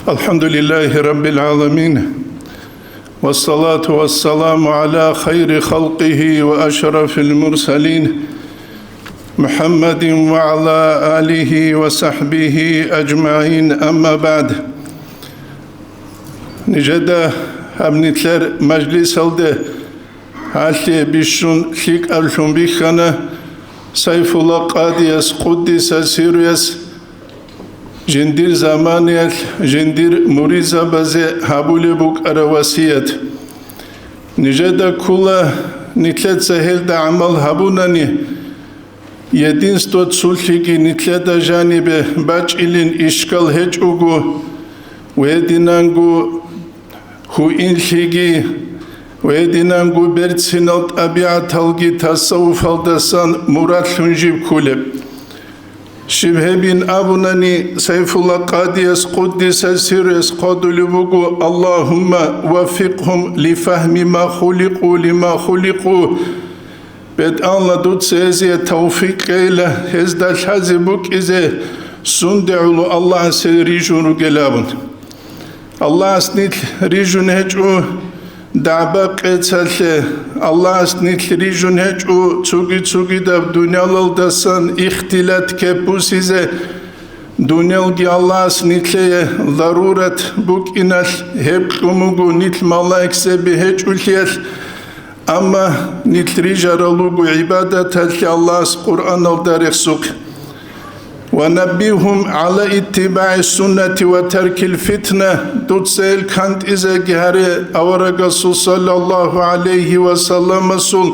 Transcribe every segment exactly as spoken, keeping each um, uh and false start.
الحمد لله رب العالمين، والصلاة والسلام على خير خلقه وأشرف المرسلين، محمد وعلى آله وصحبه أجمعين، أما بعد. Нижеда гьаб нилъер мажлисалде гьалъие бищун лъикӀаблъун бихьана Сайфулла къадияс, къуддиса сирруяс, жиндир заманиялъ жиндир муридзабазе гьабулеб букӀараб васият. Нижеда ккола, нилъеца гьелда гӀамал гьабунани, единство цулъиги нилъеда жанибе бачӀилин ишкал гьечӀого, ва гьединанго гьуинлъиги, ва гьединанго берцинал тӀабигӀаталги тасаввуфалдасан мурадлъун жиб кколеб. Щиб гьебин абунани, Сайфулла къадияс, къуддиса сирруяс, хъвадулеб буго: «Аллагьумма ваффикъгьум лифагьми ма хуликъу лима хуликъу». БетӀалла, дуца гьезие тавфикъ кьейила, гьезда лъазе букӀизе сунде гӀоло Аллагьасе рижун ругел абун. Аллагьас нилъ рижун гьечӀо дагӀба-къецалъе, Аллагьас нилъ рижун гьечӀо цоги-цогидаб дуниялалдасан ихтилат кеппусизе. Дуниялги Аллагьас нилъее зарурат букӀиналъ гьеб кьун буго нилъ малаикзаби гьечӀолъиялъ, амма нилъ рижарал руго гӀибадаталъе Аллагьас Къуръаналда рехсухъе. «Ва наббигьум гӀала иттибагӀи суннати ва таркил фитна», дуца гьел кантӀизеги гьаре, аварагасул саллаллагьу гӀалайгьи ва салламасул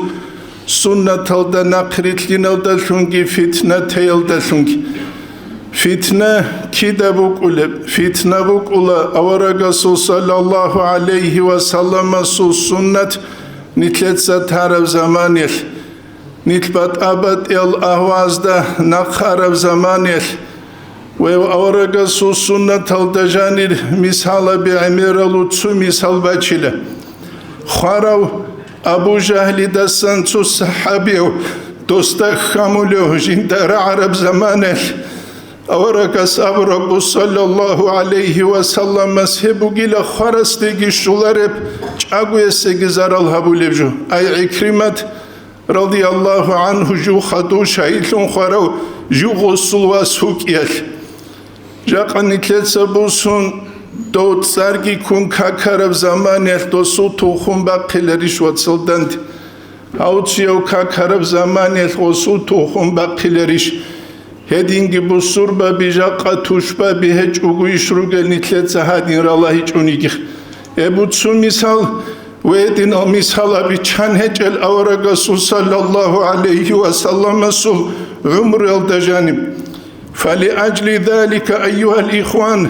суннаталда нахърилълъиналдалъунги фитнатаялдалъунги. Фитна кида букӀулеб? Фитна букӀула аварагасул саллаллагьу гӀалайгьи ва салламасул суннат нилъеца тараб заманиялъ, нилъ батӀа-батӀиял агьвазда нахъараб заманиялъ. Ва аварагасул суннаталда жанир мисалаби гӀемералу цо мисал бачила. Хварав Абу Жагьлидасан цо сахӀабияв досда хьамулев жинда рагӀараб заманалъ, аварагас абураб, саллаллагьу гӀалайгьи ва салламас, гьеб бугила хварасдеги щолареб, чӀагоясеги зарал гьабулеб жо. Ай ГӀикримат, радияллагьу гӀангьу, жив хадув шагьидлъун хварав, жив гъосул вас вукӀиялъ. Жакъа нилъеца бусун, дов цӀарги ккун какараб заманиялъ досул тухум бахъиларищ, вацал данде? Гьав чияв какараб заманиялъ гъосул тухум бахъиларищ? Гьединги бусурбаби жакъа тушбаби гьечӀого иш ругел нилъеца гьадин ралагьичӀониги. Гьеб цо мисал, ва гьединал мисалаби чан гьечӀел аварагасул саллаллагьу гӀалайгьи ва салламасул гӀумруялда жаниб. Фалиажли залика, айюгьал ихван,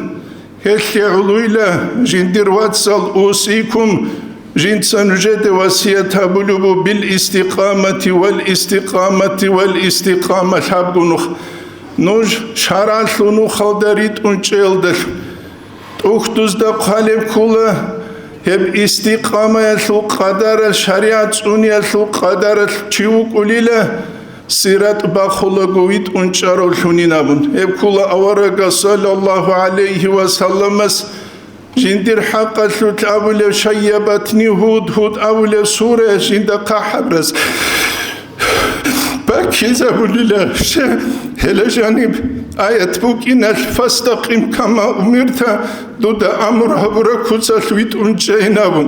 гьелъие гӀолойила, жиндир вацал, усикум, жинца нужеде васият гьабулеб буго, бил истикъамати вал истикъамати вал истикъама, лъабго нух. Нуж шаргӀалъул нухалда ритӀун чӀеялдалъун. ТӀухьдузда хъвалеб ккола, гьеб истикъамаялъул къадаралъ, шаригӀат цӀуниялъул къадаралъ чи вукӀулила, сират бахулаго витӀун чӀаравлъунин абун. Гьеб ккола аварагас, саллаллагьу гӀалайгьи ва салламас, жиндир хӀакъалъулъ абулеб, шайябатни Гьуд, Гьуд абулеб сура жинда хъахӀаб раз баккизабулила. Гьеле жаниб аят букӀиналъ: «Фастакъим кама умирта», дуда амру гьабураб куцалъ витӀун чӀейин абун.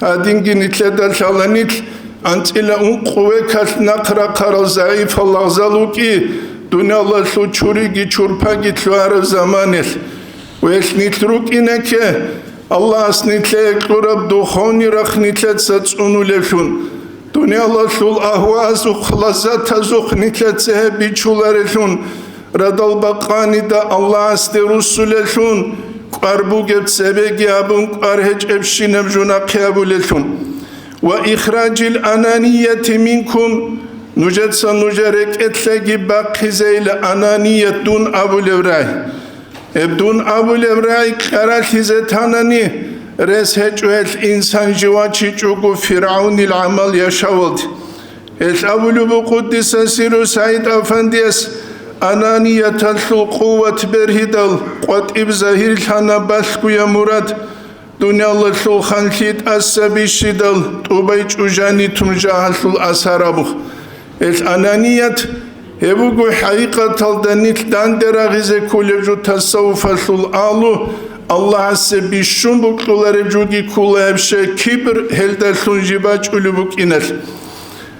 Гьадинги нилъеда лъала, нилъ анцӀила ункъо векалъ нахърахъарал загӀипал лагъзал вукӀи, дуниялалъул чуриги чурпаги лъугьараб заманалъ. Ва гьелъ нилъ рукӀинаке, Аллагьас нилъее кьураб духовный рахъ нилъеца цӀунулевлъун, дуниялалъул агьвазухъ, лаззатазухъ нилъеца гьеб бичуларелъун, радал бакъанида Аллагьасде руссулелъун, кӀвар бугеб цебеги абун, кӀвар гьечӀебщинаб жо нахъе абулелъун. Ва ихражил ананияти минкум, нужеца нужер рекӀелъеги бахъизейила ананият, дун абулеб рагӀи. Гьеб дун абулеб рагӀи кьаралъизе танани, рес гьечӀо гьелъ инсан жив вачичӀого ФиргӀавнил гӀамал яшавалде. Гьелъ абулеб буго, къуддиса сирру, СагӀид Афандияс: Ананияталъул къуват бергьидал, къватӀиб загьирлъана балъгояб мурад, дуниялалъул ханлъи тӀаса бищидал, тӀубай чӀужани тун жагьалъул асар абухъ. Ил ананият гьеб буго хӀакъикъаталда нилъ данде рагъизе кколеб жо тасаввуфалъул агьлу, Аллагьасе бищун букьулареб жоги ккола гьеб щай, кибр гьелдалъун жиб бачӀулеб букӀиналъ.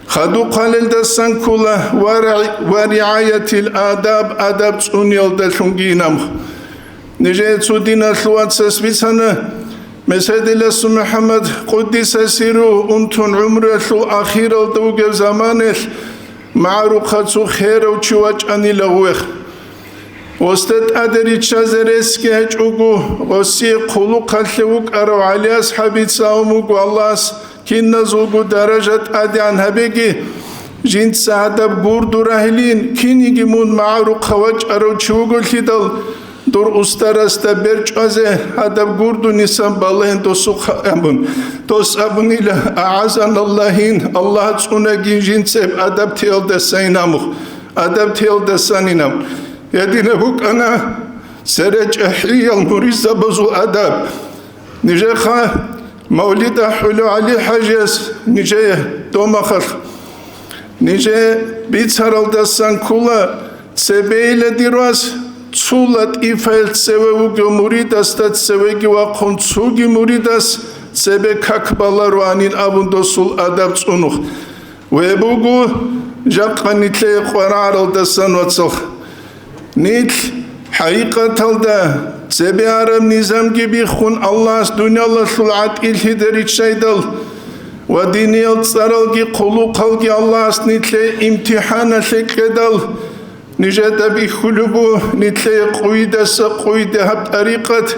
Хадуб хъалелдасан ккола ва ра-, ва риаятил адаб, адаб цӀуниялдалъунги инамх. Нижее цо диналъул вацас бицана, Меседиласул МухӀаммад, къуддиса сирругьу, унтун гӀумруялъул ахиралда вугев заманаялъ магӀарухъа цо херав чи вачӀанила гъвех. Гъосда тӀаде риччазе ресги гьечӀого, гъосие хъулухъалъе вукӀарав ГӀали асхӀабица абун буго, Аллагьас киназулго даража тӀадегӀан гьабеги, жинца гьадаб гурду рагьилин, киниги мун магӀарухъа вачӀарав чи вуголъидал, дур устарасда бер чӀвазе гьадаб гурдунисан балагьин досухъа абун. Дос абунила, АгӀазаналлагьин, Аллагь цӀунагин жинцеб адаб теялдасайин амухъ, адаб теялдасанин абун. Гьединаб букӀана церечӀахӀиял муридзабазул адаб. Нижеха мавлид ахӀулев ГӀали-хӀажияс нижее домахалъ, нижее бицаралдасан ккола, цебейила дир вас, цо латӀифаялъ цеве вугев муридасда цевеги вахъун, цоги муридас цебе как балароанин абун досул адаб цӀунухъ. Ве буго, жакъа нилъее къварагӀаралдасан, вацал. Нилъ хӀакъикъаталда цебе араб низамги биххун, Аллагьас дуниялалъул гӀатӀилъиде риччайдал ва диниял цӀаралги хъулухъалги Аллагьас нилъее имтихӀаналъе кьедал, нижеда бихьулеб буго нилъее къуйдаса къуйде гьаб тӀарикъат,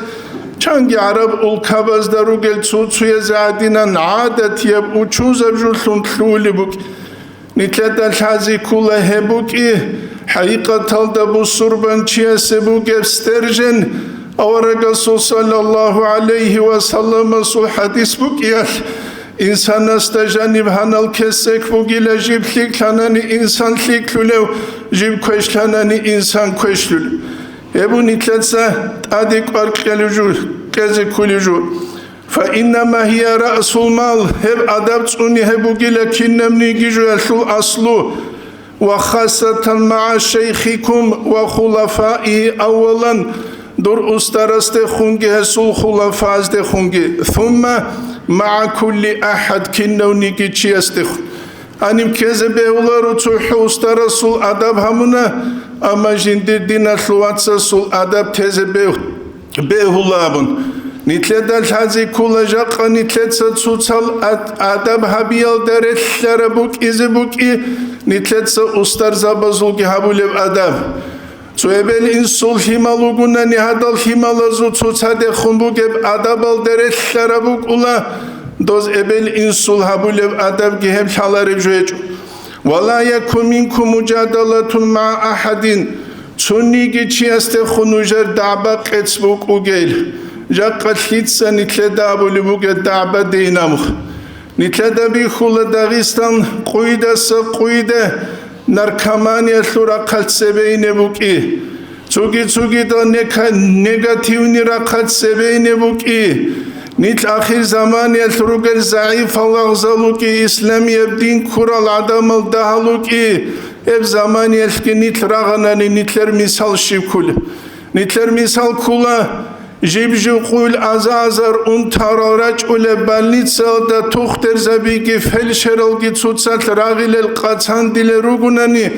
чанги гӀараб улкабазда ругел цо-цоязе гӀадинан гӀадатияб учузаб жолъун лъугьулеб букӀин. Нилъеда лъазе ккола гьеб букӀи, хӀакъикъаталда бусурбанчиясе бугеб стержень, аварагасул саллаллагьу гӀалайгьи ва салламасул хӀадис букӀиялъ, инсанасда жаниб гьанал кесек бугила, жиб лъикӀлъанани инсан лъикӀлъулев, жиб квешлъанани инсан квешлъулев. Гьеб нилъеца тӀаде кӀвар кьелеб жо, кьезе кколеб жо. Фаиннама гьия раъсул мал, гьеб адаб цӀуни гьеб бугила кинабниги жоялъул аслу, ва хасатан магӀа шайхикум ва хулафаихи аввалан, дур устарасдехунги гьесул хулафаздехунги, сумма магӀа кулли ахӀад, кинавниги чиясдехун. Гьаниб ккезе бегьуларо цохӀо устарасул адаб гьабуна, амма жиндир диналъул вацасул адаб тезе бегь-, бегьула абун. Нилъеда лъазе ккола жакъа нилъеца цоцал ад-, адаб гьабиялда релълъараб букӀизе букӀи, нилъеца устарзабазулги гьабулеб адаб. Цо эбел-инсул лъимал вугунани, гьадал лъималазул цоцадехун бугеб адабалда релълъараб букӀула, доз эбел-инсул гьабулеб адабги гьеб лъалареб жо гьечӀо. Ва ла якун минкум мужадалатун магӀа ахӀадин, цониги чиясдехун нужер дагӀба-къец букӀугейил, жакъа лъица нилъеда абулеб бугеб дагӀба-дейин амухъ. Нилъеда бихьула Дагъистан къуйдаса къуйде наркоманиялъул рахъалъ цебейине букӀи. Цоги-цогидал нека-, негативный рахъалъ цебейине букӀи. Нилъ ахир заманиялъ ругел загӀипал лагъзал вукӀи, исламияб дин ккурал гӀадамал дагьал вукӀи. Гьеб заманиялъги нилъ рагъанани, нилъер мисал щиб ккула? Нилъер мисал ккула, жиб-жив къуйил аза-азар унтарал рачӀулеб больницаялда тухтурзабиги фельдшералги цоцалъ рагъилел къацандилел ругунани,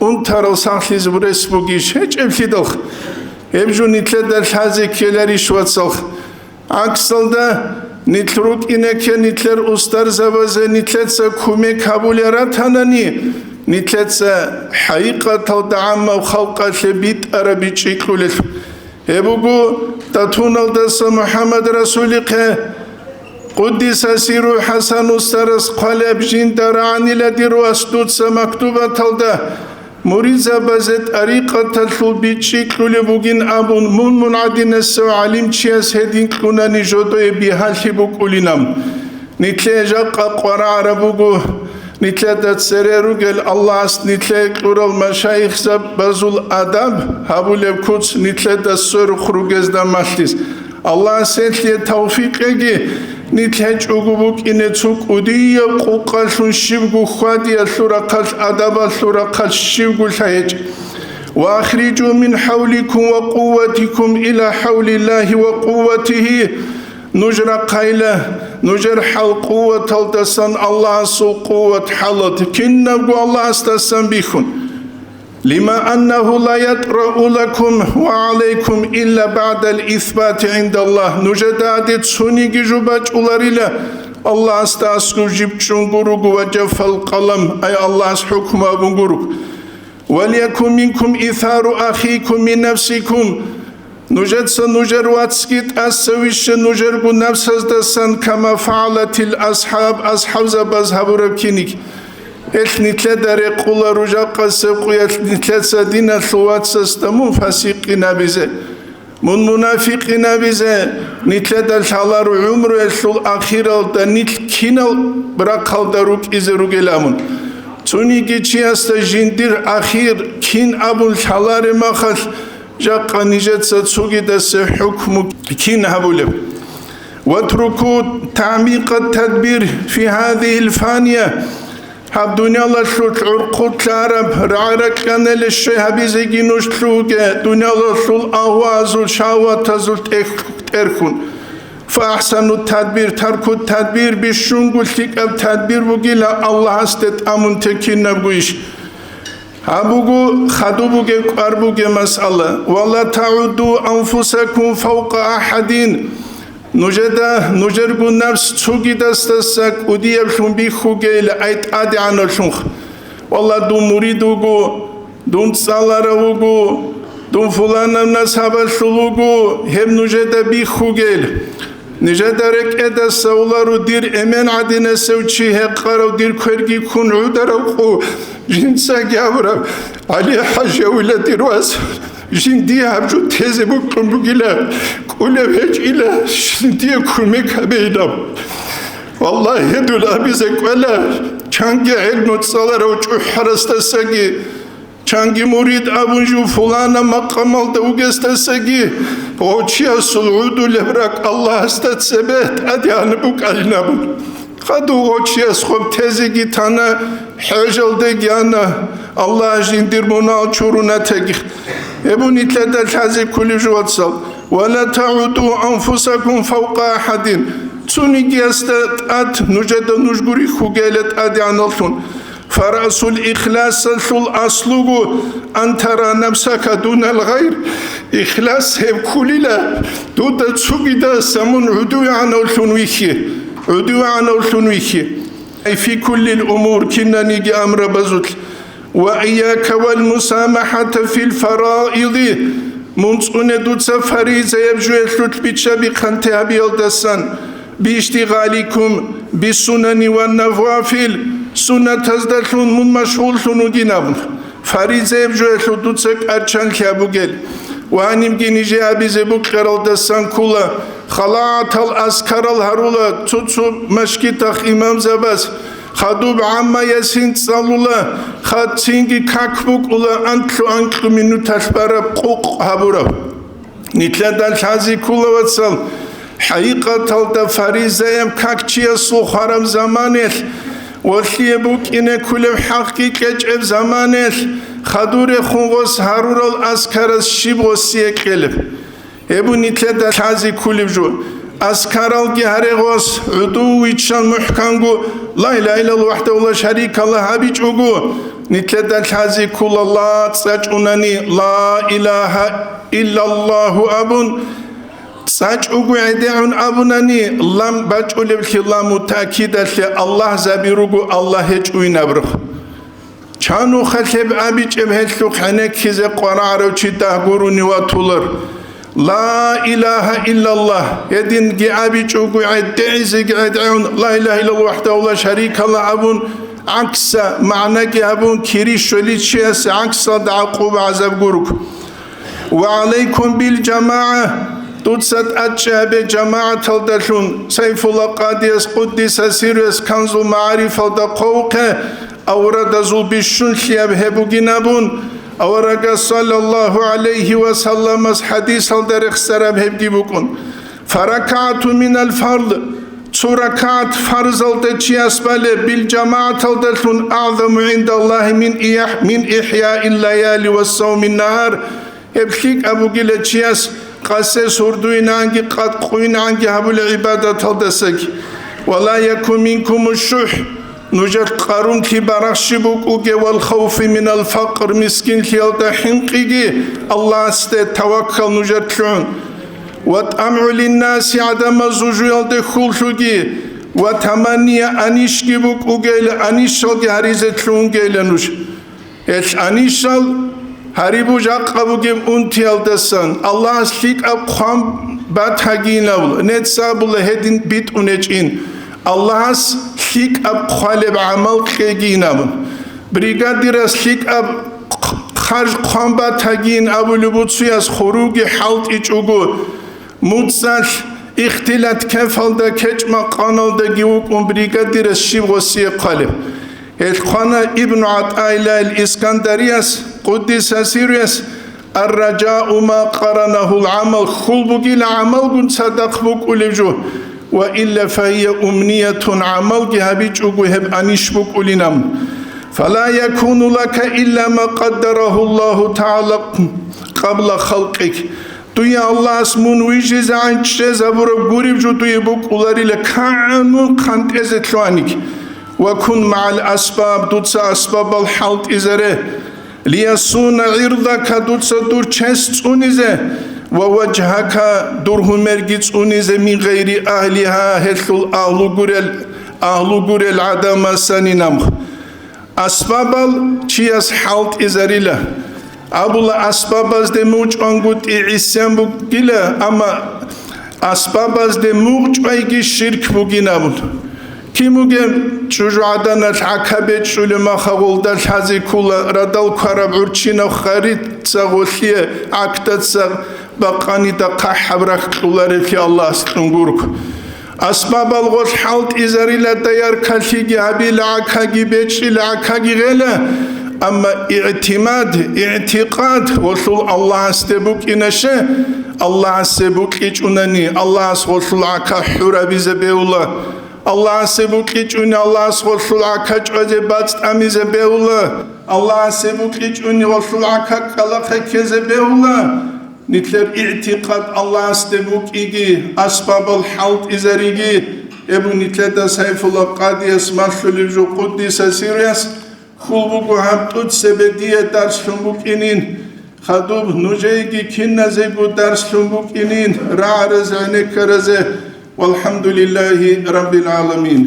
унтарал сахлъизе бурес бугищ? ГьечӀеблъидалха. Гьеб жо нилъеда лъазе ккеларищ, вацалха? ГӀаксалда, нилъ рукӀине кке нилъер устарзабазе нилъеца кумек гьабулел ратанани, нилъеца хӀакъикъаталда гӀаммаб халкъалъе битӀараб бичӀчӀи кьулелъул. Гьеб буго, Татуналдаса МухӀаммад Расулихъе, къуддиса сирругьу, ХӀасан устарас хъвалеб жинда рагӀанила дир вас дуца мактубаталда муридзабазе тӀарикъаталъул бичӀчӀи кьулеб бугин абун, мун-мун гӀадинасев гӀалимчияс гьедин кьунани жодое бигьалъи букӀулин абун. Нилъее жакъа къварагӀараб буго, Нилъеда цере ругел Аллагьас нилъее кьурал машайихзабазул адаб гьабулеб куц нилъеда сверухъ ругезда малъис. Аллагьас гьелъие тавфикъ кьеги, нилъ гьечӀого букӀине цо кӀудияб къукъалъун щибго хьвадиялъул рахъалъ, адабалъул рахъалъ щибго лъай гьечӀ. «Ва ахрижу мин хӀавликум ва къувватикум иля хӀавлиллагьи ва къувватигьи». Нуж рахъайла, нужер хӀал-къуваталдасан Аллагьасул къуват хӀалат, кинабго Аллагьасдасан бихьун. «Лима аннагьу ла ятӀрау лакум ва гӀалайкум илля багӀдал исбати гӀиндаллагь». Нужеда гьаде цониги жо бачӀуларила, Аллагьасда аскӀов жиб чӀунго руго ва жафал къалам, ай Аллагьас хӀукму абунго руго. «Валиякун минкум исару ахикум мин нафсикум». Нужеца нужер вацги тӀаса вище нужерго напсаздасан, кама фагӀалатил асхӀаб, асхӀабзабаз гьабураб киниг. Гьелъ нилъеда рекъула ружахъасеб къуялъ нилъеца диналъул вацасда мун фасикъин абизе. Мун мунафикъин абизе, нилъеда лъаларо гӀумруялъул ахиралда нилъ кинал рахъалда рукӀизе ругел абун. Цониги чиясда жиндир ахир кин абун лъалареб махалъ, жакъа нижеца цогидасе хӀукму кин гьабулеб? «Ватруку тамикъат тадбир фи гьадигьил фания». Гьаб дуниялалъулъ гӀурхъулъараб рагӀи-ракьаниле щвей гьабизеги нуж лъугьуге, дуниялалъул агьвазул, шагьватазул тӀех-, тӀерхьун. «Фа ахсану тадбир, тарку тадбир», бищунго лъикӀаб тадбир бугила Аллагьасде тӀамун текинабго иш. Гьаб буго хадуб бугеб, кӀвар бугеб масъала. «Ва ла тагӀуду анфусакум фавкъа ахадин». Нужеда нужерго напс цогидасдаса кӀудияблъун бихьугейила, ай тӀадегӀанавлъунха. Валла, дун мурид вуго, дун цӀаларав вуго, дун фуланаб насабалъул вуго, гьеб нужеда бихьугейила. Нижеда рекӀедаса уларо дир эмен гӀадинасев чи гьекъарав, дир кверги ккун гӀударав къу, жинцаги абураб: «ГӀали-хӀажи, авила дир вас, жиндие гьаб жо тезе бокьун бугила, кӀулеб гьечӀила, жиндие кумек гьабейилан». Валлагь, гьедул абизе кӀвела, чанги гӀелму цӀаларав чӀухӀарасдасаги, чанги мурид абун жив фулана макъамалда вугесдасаги, гъов чиясул гӀодулеб ракӀ Аллагьасда цебе тӀадегӀанаб букӀанин абун. Хадуб гъов чияс гъоб тезеги тана, хӀежалдеги ана, Аллагь жиндир мунагьал чуруна теги. Гьеб нилъеда лъазе кколеб жо, вацал. «Ва ла тагӀуду анфусакум фавкъа ахадин». Цонигиясда тӀад нужеда нуж гури хьугейила тӀадегӀанавлъун. «Фарасул ихласалъул аслугу ан тара нафсака дунал гъайр». Ихлас гьеб кколила, дуда цогидаса мун гӀодовегӀанавлъун вихьи, гӀодовегӀанавлъун вихьи. Ай фи куллил умур, кинаниги амрабазулъ. «Ва ийяка вал мусамахӀата фил фараиди». Мун цӀуне дуца фаризаяб жоялъулъ бичча-бихъанте гьабиялдасан, «бииштигъаликум бисунани ва навафил», суннатаздалъун мун машгъуллъун вугин абун. Фаризаяб жоялъул дуца кӀарчанлъи гьабугел. Ва гьанибги нижее абизе букӀаралдасан ккола, халатал азкарал гьарула цо-цо машгитахъ имамзабаз, хадуб гӀамма Ясин цӀалула, хад цинги как букӀула анкьу-анкьу минуталъ бараб къукъ гьабураб. Нилъеда лъазе ккола, вацал, хӀакъикъаталда фаризаяб как чиясул хвараб заманаялъ, валъие букӀине кколеб хӀакъги кьечӀеб заманаялъ, хадур рехун гъос гьарурал азкараз щиб гъосие кьелеб? Гьеб нилъеда лъазе кколеб жо. Азкаралги гьаре гъос, гӀодов виччан мухӀканго «Ла илагьа иллаллагь вахӀдагьу ла шарика лагь» гьабичӀого, нилъеда лъазе ккола ла цӀа чӀунани «Ла илагьа иллаллагьу» абун, цӀа чӀого гӀедегӀун абунани, лам бачӀулеблъи ламу таъкидалъе Аллагь заби руго, Аллагь гьечӀойин абураб. Чанухъа лъеб абичӀеб гьелъухъ гӀенеккизе къварагӀарав чи дагь гурони ватулар. «Ла илагьа иллаллагь», гьединги абичӀого гӀедегӀизеги гӀедегӀун, «Ла илагьа иллаллагь вахӀдагьу ла шарика лагь» абун, гӀакса, магӀнаги гьабун, кири щвеличиясе гӀаксалда гӀакъуба-гӀазаб гуруг. «Ва гӀалайкум бил жамагӀа», Дуца тӀадчӀи гьабе жамагӀаталдалъун, Сайфулла Къадияс къуддиса сирруяс Канзул МагӀарифалда хъвавухъе, аврадазул бищунлъияб гьеб бугин абун, аварагас саллаллагьу гӀалайгьи ва салламас хӀадисалда рехсараб гьебги букӀун. ФаракагӀату минал фард, цо ракагӀат фарзалда чияс балеб, бил жамагӀаталдалъун, агӀзаму гӀиндаллагьи мин ияхӀ-, мин ихӀяил лаяли ва савмин нагьар, гьеб лъикӀаб бугила чияс къасес гьурдуйинанги къадкъуйинанги гьабулел гӀибадаталдасаги. Ва ла якун минкуму шухӀ, нужер къарумлъи барахщи букӀуге, вал хавфи минал факър, мискинлъиялда хӀинкъиги, Аллагьасде таваккал нужер лъугӀун. Ва тӀамгӀу линнаси, гӀадамазул жуялде хьуллъуги, ва таманния, анищги букӀугейила, анищалги гьаризе лъугьунгейила нуж. Гьелъ анищал гьарибу жакъа бугеб унтиялдасан, Аллагьас лъикӀаб хъван батагийин абула, нецабула гьедин битӀун гьечӀин, Аллагьас лъикӀаб хъвалеб гӀамал кьегийин абун. Бригадирас лъикӀаб хъарж хъван батагийин абулеб буцуяс хуруги хӀалтӀичӀого, муцӀалъ, ихтилат кефалда, кечӀ-макъаналдаги вукӀун бригадирас щиб гъосие хъвалеб? Гьелъ хъвана Ибну ГӀатӀаиллагьил Искандарияс, къуддиса сирруяс: «Ар-ражау ма къаранагьул гӀамал», хьул бугила гӀамалгун цадахъ букӀулев жо, ва илла фагьия умниятун, гӀамалги гьабичӀого гьеб анищ букӀулинан. Фала якуну лака илла ма къаддарагьуллагьу тагӀала къабла халкъик. Дуе Аллагьас мун вижизегӀан чӀезабураб гуреб жо дуе букӀуларила, кагӀан мун хъантӀезе лъугьаниг. Ва кун магӀал асбаб, дуца асбабал хӀалтӀизаре. Лиясуна гӀирдака, дуца дур чес цӀунизе, ва важгьака, дур гьумерги цӀунизе, мин гъайри агьлигьа, гьелъул агьлу гурел, агьлу гурел гӀадамасанин. Асбабал чияс хӀалтӀизарила. Абула, асбабазде мугъчӀвангутӀи гӀисян бугила, амма асбабазде мугъчӀвайги ширк бугин абун. Кин бугеб чӀужугӀаданалъ гӀака бечӀчӀулеб махагъулда лъазе ккула радал квараб гӀурччинаб харица гъолъие гӀакдаца бакъанида хъахӀаб рахь кьолареблъи Аллагьас кьунгурго. Асбабал гъолъ хӀалтӀизарила, дояркалъиги гьабила, гӀакаги бечӀчӀила, гӀакаги гъела, амма игӀтимад, игӀтикъад гъолъул Аллагьасде букӀинаще, Аллагьасе букӀичӀунани, Аллагьас гъолъул гӀака хӀурабизе бегьула, Аллагьасе букӀичӀуни Аллагьас гъолъул гӀака чӀвазе бацӀцӀамизе бегьула, Аллагьасе букӀичӀуни гъолъул гӀака кӀкӀалахъе ккезе бегьула. Нилъер игӀтикъад Аллагьасде букӀиги, асбабал хӀалтӀизариги, гьеб нилъеда Сайфулла Къадияс малъулеб жо, къуддиса сирруяс, хьул буго гьаб тӀуцебе дие дарслъун букӀинин, хадуб нужееги киназего дарслъун букӀинин, рагӀаразе, гӀенеккаразе. ВалхӀамдулиллагьи раббил гӀаламин.